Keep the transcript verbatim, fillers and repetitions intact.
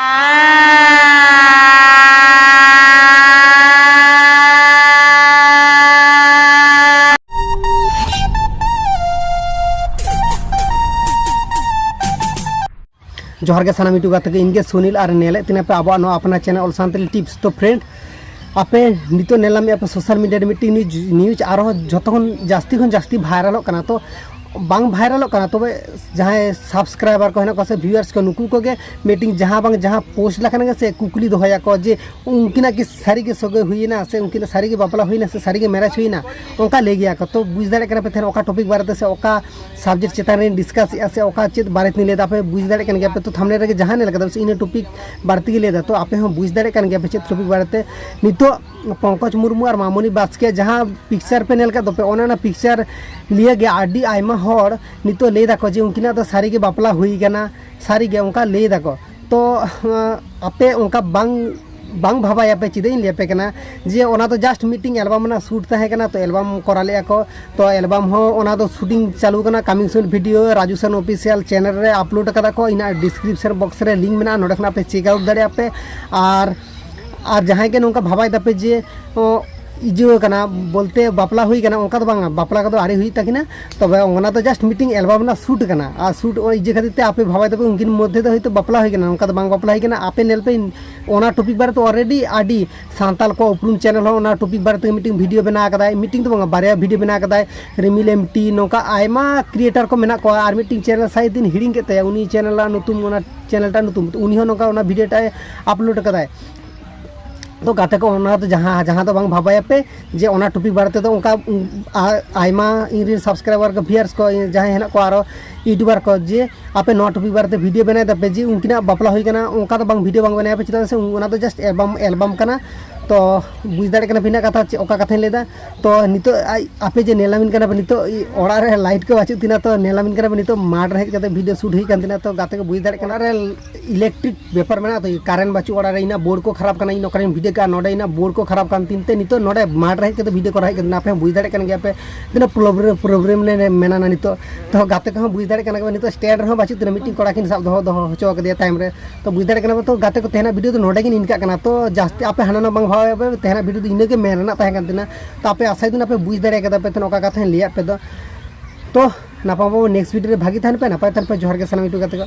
ᱡᱚᱦᱟᱨ ᱜᱮ ᱥᱟᱱᱟᱢ YouTube ᱜᱟᱛᱮ ᱠᱚ, ᱤᱧ ᱜᱮ ᱥᱩᱱᱤᱞ ᱟᱨ ᱧᱮᱞᱮᱫ ᱛᱤᱧᱟ ᱯᱮ ᱟᱵᱚᱣᱟᱜ ᱱᱚᱣᱟ ᱟᱯᱱᱟ channel All Santali Tips᱾ ᱛᱚ friend, ᱟᱯᱮ ᱱᱤᱛᱚᱜ ᱧᱮᱞ ᱧᱟᱢᱮᱫᱼᱟ ᱯᱮ social media ᱨᱮ ᱢᱤᱫᱴᱤᱡ news, news ᱟᱨᱦᱚᱸ ᱡᱚᱛᱚ ᱠᱷᱚᱱ ᱡᱟᱹᱥᱛᱤ ᱠᱷᱚᱱ ᱡᱟᱹᱥᱛᱤ ᱵᱷᱟᱭᱨᱟᱞᱚᱜ ᱠᱟᱱᱟ᱾ ᱛᱚ ᱵᱟᱝ ᱵᱷᱟᱭᱨᱟᱞᱚᱜ ᱠᱟᱱᱟ, ᱛᱚᱵᱮ ᱡᱟᱦᱟᱸᱭ subscriber ᱠᱚ ᱦᱮᱱᱟᱜ ᱠᱚᱣᱟ ᱥᱮ viewers ᱠᱚ, ᱱᱩᱠᱩ ᱠᱚᱜᱮ ᱢᱤᱫᱴᱤᱡ ᱡᱟᱦᱟᱸ ᱵᱟᱝ ᱡᱟᱦᱟᱸ post ᱞᱮᱠᱷᱟᱱ ᱜᱮ ᱥᱮ ᱠᱩᱠᱞᱤ ᱫᱚᱦᱚᱭᱟᱠᱚ ᱡᱮ ᱩᱱᱠᱤᱱᱟᱜ ᱠᱤ ᱥᱟᱹᱨᱤ ᱜᱮ ᱥᱟᱹᱜᱟᱹᱭ ᱦᱩᱭᱮᱱᱟ ᱥᱮ ᱩᱱᱠᱤᱱᱟᱜ ᱥᱟᱹᱨᱤ ᱜᱮ ᱵᱟᱯᱞᱟ ᱦᱩᱭᱮᱱᱟ ᱥᱮ ᱥᱟᱹᱨᱤ ᱜᱮ marriage ᱦᱩᱭᱮᱱᱟ, ᱚᱱᱠᱟ ᱞᱟᱹᱭ ᱜᱮᱭᱟ ᱠᱚ᱾ ᱛᱚ ᱵᱩᱡᱽ ᱫᱟᱲᱮᱭᱟᱜ ᱠᱟᱱᱟ ᱯᱮ ᱛᱟᱦᱮᱱ ᱚᱠᱟ topic ᱵᱟᱨᱮᱛᱮ ᱥᱮ ᱚᱠᱟ subject ᱪᱮᱛᱟᱱ ᱨᱤᱧ discuss ᱮᱫᱼᱟ ᱥᱮ ᱚᱠᱟ ᱪᱮᱫ ᱵᱟᱨᱮ ᱛᱤᱧ ᱞᱟᱹᱭᱫᱟ, ᱟᱯᱮ ᱵᱩᱡᱽ ᱫᱟᱲᱮᱭᱟᱜ ᱠᱟᱱ ᱜᱮᱭᱟ ᱯᱮ᱾ ᱛᱚ thumbnail ᱨᱮᱜᱮ ᱡᱟᱦᱟᱸ ᱧᱮᱞ ᱠᱟᱫᱟ ᱥᱮ ᱤᱱᱟᱹ topic ᱵᱟᱨᱮ ᱛᱮᱜᱮ ᱞᱟᱹᱭᱫᱟ᱾ ᱛᱚ ᱟᱯᱮ ᱦᱚᱸ ᱵᱩᱡᱽ ᱫᱟᱲᱮᱭᱟᱜ ᱠᱟᱱ ᱜᱮᱭᱟ ᱯᱮ ᱪᱮᱫ topic ᱵᱟᱨᱮᱛᱮ᱾ ᱱᱤᱛᱚᱜ ᱯᱚᱝᱠᱚᱡᱽ ᱢᱩᱨᱢᱩ ᱟᱨ ᱢᱟᱢᱚᱱᱤ ᱵᱟᱥᱠᱮ ᱡᱟᱦᱟᱸ picture ᱯᱮ ᱧᱮᱞ ᱠᱮᱫ ᱫᱚᱯᱮ, ᱚᱱᱮ ᱚᱱᱟ picture ᱞᱤᱭᱮ ᱜᱮ ᱟᱹᱰᱤ ᱟᱭᱢᱟ ᱦᱚᱲ ᱱᱤᱛᱚᱜ ᱞᱟᱹᱭ ᱫᱟᱠᱚ ᱡᱮ ᱩᱱᱠᱤᱱᱟᱜ ᱫᱚ ᱥᱟᱹᱨᱤ ᱜᱮ ᱵᱟᱯᱞᱟ ᱦᱩᱭ ᱠᱟᱱᱟ, ᱥᱟᱹᱨᱤ ᱜᱮ ᱚᱱᱠᱟ ᱞᱟᱹᱭ ᱫᱟᱠᱚ᱾ ᱛᱚ ᱟᱯᱮ ᱚᱱᱠᱟ ᱵᱟᱝ ᱵᱟᱝ ᱵᱷᱟᱵᱟᱭᱟᱯᱮ, ᱪᱮᱫᱟᱜ ᱤᱧ ᱞᱟᱹᱭᱟᱯᱮ ᱠᱟᱱᱟ ᱡᱮ ᱚᱱᱟ ᱫᱚ just ᱢᱤᱫᱴᱤᱡ album ᱨᱮᱱᱟᱜ shoot ᱛᱟᱦᱮᱸ ᱠᱟᱱᱟ, ᱛᱚ album ᱠᱚᱨᱟᱣ ᱞᱮᱫᱼᱟ ᱠᱚ᱾ ᱛᱚ album ᱦᱚᱸ ᱚᱱᱟ ᱫᱚ shooting ᱪᱟᱹᱞᱩ ᱠᱟᱱᱟ, coming soon video Raju ᱥᱟᱱᱩ official channel ᱨᱮ upload ᱠᱟᱫᱟ ᱠᱚ, ᱤᱧᱟᱹᱜ description box ᱨᱮ link ᱢᱮᱱᱟᱜᱼᱟ, ᱱᱚᱰᱮ ᱠᱷᱚᱱᱟᱜ ᱯᱮ check out ᱫᱟᱲᱮᱭᱟᱜᱼᱟ ᱯᱮ᱾ ᱟᱨ ᱟᱨ ᱡᱟᱦᱟᱸᱭ ᱜᱮ ᱱᱚᱝᱠᱟ ᱵᱷᱟᱵᱟᱭ ᱫᱟᱯᱮ ᱡᱮ ᱚ, ᱤᱭᱟᱹ ᱠᱟᱱᱟ ᱵᱚᱞᱛᱮ ᱵᱟᱯᱞᱟ ᱦᱩᱭ ᱠᱟᱱᱟ, ᱚᱱᱠᱟ ᱫᱚ ᱵᱟᱝᱟ, ᱵᱟᱯᱞᱟ ᱠᱚᱫᱚ ᱟᱹᱣᱨᱤ ᱦᱩᱭᱩᱜ ᱛᱟᱹᱠᱤᱱᱟ᱾ ᱛᱚᱵᱮ ᱚᱱᱟ ᱫᱚ just ᱢᱤᱫᱴᱤᱡ album ᱨᱮᱱᱟᱜ shoot ᱠᱟᱱᱟ, ᱟᱨ shoot ᱤᱭᱟᱹ ᱠᱷᱟᱹᱛᱤᱨ ᱛᱮ ᱟᱯᱮ ᱵᱷᱟᱵᱟᱭ ᱫᱟᱯᱮ ᱩᱱᱠᱤᱱ ᱢᱚᱫᱽᱫᱷᱮ ᱫᱚ ᱦᱚᱭᱛᱳ ᱵᱟᱯᱞᱟ ᱦᱩᱭ ᱠᱟᱱᱟ, ᱚᱱᱠᱟ ᱫᱚ ᱵᱟᱝ ᱵᱟᱯᱞᱟ ᱦᱩᱭ ᱠᱟᱱᱟ᱾ ᱟᱯᱮ ᱧᱮᱞ ᱯᱮ, ᱚᱱᱟ topic ᱵᱟᱨᱮᱛᱮ already ᱟᱹᱰᱤ ᱥᱟᱱᱛᱟᱞ ᱠᱚ ᱩᱯᱨᱩᱢ channel ᱦᱚᱸ ᱚᱱᱟ topic ᱵᱟᱨᱮᱛᱮ ᱢᱤᱫᱴᱤᱡ video ᱵᱮᱱᱟᱣ ᱠᱟᱫᱟᱭ, ᱢᱤᱫᱴᱤᱡ ᱫᱚ ᱵᱟᱝᱟ, ᱵᱟᱨᱭᱟ video ᱵᱮᱱᱟᱣ ᱠᱟᱫᱟᱭ᱾ ᱨᱤᱢᱤᱞ ᱮᱢ ᱴᱤ, ᱱᱚᱝᱠᱟ ᱟᱭᱢᱟ creator ᱠᱚ ᱢᱮᱱᱟᱜ ᱠᱚᱣᱟ, ᱟᱨ ᱢᱤᱫᱴᱤᱡ channel ᱥᱟᱭᱤᱫ ᱫᱤᱱ ᱦᱤᱲᱤᱧ ᱠᱮᱫ ᱛᱟᱭᱟ, ᱩᱱᱤ channel ᱨᱮᱱᱟᱜ ᱧᱩᱛᱩᱢ, ᱚᱱᱟ channel ᱴᱟᱜ ᱧᱩᱛᱩᱢ, ᱩᱱᱤ ᱦᱚᱸ ᱱᱚᱝᱠᱟ ᱚᱱᱟ video ᱴᱟᱜ ᱮ upload ᱠᱟᱫᱟᱭ᱾ ᱛᱚ ᱜᱟᱛᱮ ᱠᱚ, ᱚᱱᱟ ᱫᱚ ᱡᱟᱦᱟᱸ, ᱡᱟᱦᱟᱸ ᱫᱚ ᱵᱟᱝ ᱵᱷᱟᱵᱟᱭᱟᱯᱮ ᱡᱮ ᱚᱱᱟ topic ᱵᱟᱨᱮ ᱛᱮᱫᱚ ᱚᱱᱠᱟ, ᱩᱸ, ᱟ-, ᱟᱭᱢᱟ ᱤᱧ ᱨᱮᱱ subscriber ᱠᱚ, viewers ᱠᱚ, ᱡᱟᱦᱟᱸᱭ ᱦᱮᱱᱟᱜ ᱠᱚᱣᱟ ᱟᱨᱚ YouTuber ᱠᱚ, ᱡᱮ ᱟᱯᱮ ᱱᱚᱣᱟ topic ᱵᱟᱨᱮᱛᱮ video ᱵᱮᱱᱟᱣ ᱫᱟᱯᱮ ᱡᱮ ᱩᱱᱠᱤᱱᱟᱜ ᱵᱟᱯᱞᱟ ᱦᱩᱭ ᱠᱟᱱᱟ, ᱚᱱᱠᱟ ᱫᱚ ᱵᱟᱝ video ᱵᱟᱝ ᱵᱮᱱᱟᱣ ᱯᱮ, ᱪᱮᱫᱟᱜ ᱥᱮ ᱚᱱᱟ ᱫᱚ just album, album ᱠᱟᱱᱟ᱾ ᱛᱚ ᱵᱩᱡᱽ ᱫᱟᱲᱮᱭᱟᱜ ᱠᱟᱱᱟ ᱯᱮ ᱤᱧᱟᱹᱜ ᱠᱟᱛᱷᱟ ᱪᱮᱫ, ᱚᱠᱟ ᱠᱟᱛᱷᱟᱧ ᱞᱟᱹᱭᱫᱟ᱾ ᱛᱚ ᱱᱤᱛᱚᱜ ᱟᱡ ᱟᱯᱮ ᱡᱮ ᱧᱮᱞᱟᱢᱤᱱ ᱠᱟᱱᱟ ᱯᱮ, ᱱᱤᱛᱚᱜ ᱚᱲᱟᱜ ᱨᱮ ᱞᱟᱭᱤᱴ ᱠᱚ ᱵᱟᱹᱪᱩᱜ ᱛᱤᱧᱟ, ᱛᱚ ᱧᱮᱞᱟᱢᱤᱱ ᱠᱟᱱᱟ ᱯᱮ ᱱᱤᱛᱚᱜ ᱢᱟᱴᱷ ᱨᱮ ᱦᱮᱡ ᱠᱟᱛᱮ ᱵᱷᱤᱰᱤᱭᱳ ᱥᱩᱴ ᱦᱩᱭᱩᱜ ᱠᱟᱱ ᱛᱤᱧᱟ᱾ ᱛᱚ ᱜᱟᱛᱮ ᱠᱚ ᱵᱩᱡᱽ ᱫᱟᱲᱮᱭᱟᱜ ᱠᱟᱱᱟ, ᱚᱲᱟᱜ ᱨᱮ ᱤᱞᱮᱠᱴᱨᱤᱠ ᱵᱮᱯᱟᱨ ᱢᱮᱱᱟᱜᱼᱟ, ᱛᱚ ᱠᱟᱨᱮᱱᱴ ᱵᱟᱹᱪᱩᱜ, ᱚᱲᱟᱜ ᱨᱮ ᱤᱧᱟᱹᱜ ᱵᱳᱨᱰ ᱠᱚ ᱠᱷᱟᱨᱟᱯ ᱠᱟᱱᱟ, ᱤᱧ ᱱᱚᱝᱠᱟᱱ ᱵᱷᱤᱰᱤᱭᱳ ᱠᱟᱜᱼᱟ, ᱱᱚᱰᱮ ᱤᱧᱟᱹᱜ ᱵᱳᱨᱰ ᱠᱚ ᱠᱷᱟᱨᱟᱯ ᱠᱟᱱ ᱛᱤᱧ ᱛᱮ ᱱᱤᱛᱚᱜ ᱱᱚᱰᱮ ᱢᱟᱴᱷ ᱨᱮ ᱦᱮᱡ ᱠᱟᱛᱮ ᱵᱷᱤᱰᱤᱭᱳ ᱠᱚᱨᱟᱣ ᱦᱮᱡ ᱠᱟᱱ ᱛᱤᱧᱟ᱾ ᱟᱯᱮ ᱦᱚᱸ ᱵᱩᱡᱽ ᱫᱟᱲᱮᱭᱟᱜ ᱠᱟᱱ ᱜᱮᱭᱟ ᱯᱮ ᱛᱤᱱᱟᱹᱜ ᱯᱨᱚᱵᱞᱮᱢ ᱢᱮᱱᱟᱜᱼᱟ ᱱᱤᱛᱚᱜ᱾ ᱛᱚ ᱜᱟᱛᱮ ᱠᱚᱦᱚᱸ ᱵᱩᱡᱽ ᱫᱟᱲᱮᱭᱟᱜ ᱠᱟᱱᱟ ᱠᱚ ᱱᱤᱛᱚᱜ ᱥᱴᱮᱱᱰ ᱨᱮᱦᱚᱸ ᱵᱟᱹᱪᱩᱜ ᱛᱤᱧᱟ, ᱢᱤᱫᱴᱤᱡ ᱠᱚᱲᱟ ᱠᱤᱱ ᱥᱟᱵ ᱫᱚᱦᱚ ᱫᱚᱦᱚ ᱦᱚᱪᱚ ᱠᱟᱫᱮᱭᱟ ᱛᱟᱭᱚᱢ ᱨᱮ᱾ ᱛᱚ ᱵᱩᱡᱽ ᱫᱟᱲᱮᱭᱟᱜ ᱠᱟᱱᱟ ᱯᱮ, ᱛᱚ ᱜᱟᱛᱮ ᱠᱚ ᱛᱮᱦᱮᱧᱟᱜ ᱵᱷᱤᱰᱤᱭᱳ ᱫᱚ ᱱᱚᱰᱮ ᱜᱮ ᱱᱤᱝᱠᱟᱹᱜ ᱠᱟᱱᱟ᱾ ᱛᱚ ᱡᱟᱹᱥᱛᱤ ᱟᱯᱮ ᱦᱟᱱᱟ ᱱᱟ ᱵᱟᱝ ᱵᱷᱟᱵᱟᱭᱟ ᱯᱮ, ᱛᱮᱦᱮᱧᱟᱜ ᱵᱷᱤᱰᱤᱭᱳ ᱫᱚ ᱤᱱᱟᱹ ᱜᱮ ᱢᱮᱱ ᱨᱮᱱᱟᱜ ᱛᱟᱦᱮᱸ ᱠᱟᱱ ᱛᱤᱧᱟ᱾ ᱛᱚ ᱟᱯᱮ ᱟᱥᱟᱭ ᱫᱤᱱ ᱟᱯᱮ ᱵᱩᱡᱽ ᱫᱟᱲᱮ ᱠᱟᱫᱟ ᱯᱮ ᱛᱟᱦᱮᱱ ᱚᱠᱟ ᱠᱟᱛᱷᱟᱧ ᱞᱟᱹᱭᱟᱫ ᱯᱮ ᱫᱚ᱾ ᱛᱚ ᱱᱟᱯᱟᱭ ᱵᱟᱵᱚ ᱱᱮᱠᱥᱴ ᱵᱷᱤᱰᱤᱭᱳ ᱨᱮ ᱵᱷᱟᱜᱤ ᱛᱟᱦᱮᱱ ᱯᱮ, ᱱᱟᱯᱟᱭ ᱛᱟᱦᱮᱱ ᱯᱮ᱾ ᱡᱚᱦᱟᱨ ᱜᱮ ᱥᱟᱱᱟᱢ ᱤᱴᱩ ᱜᱟᱛᱮ ᱠᱚ᱾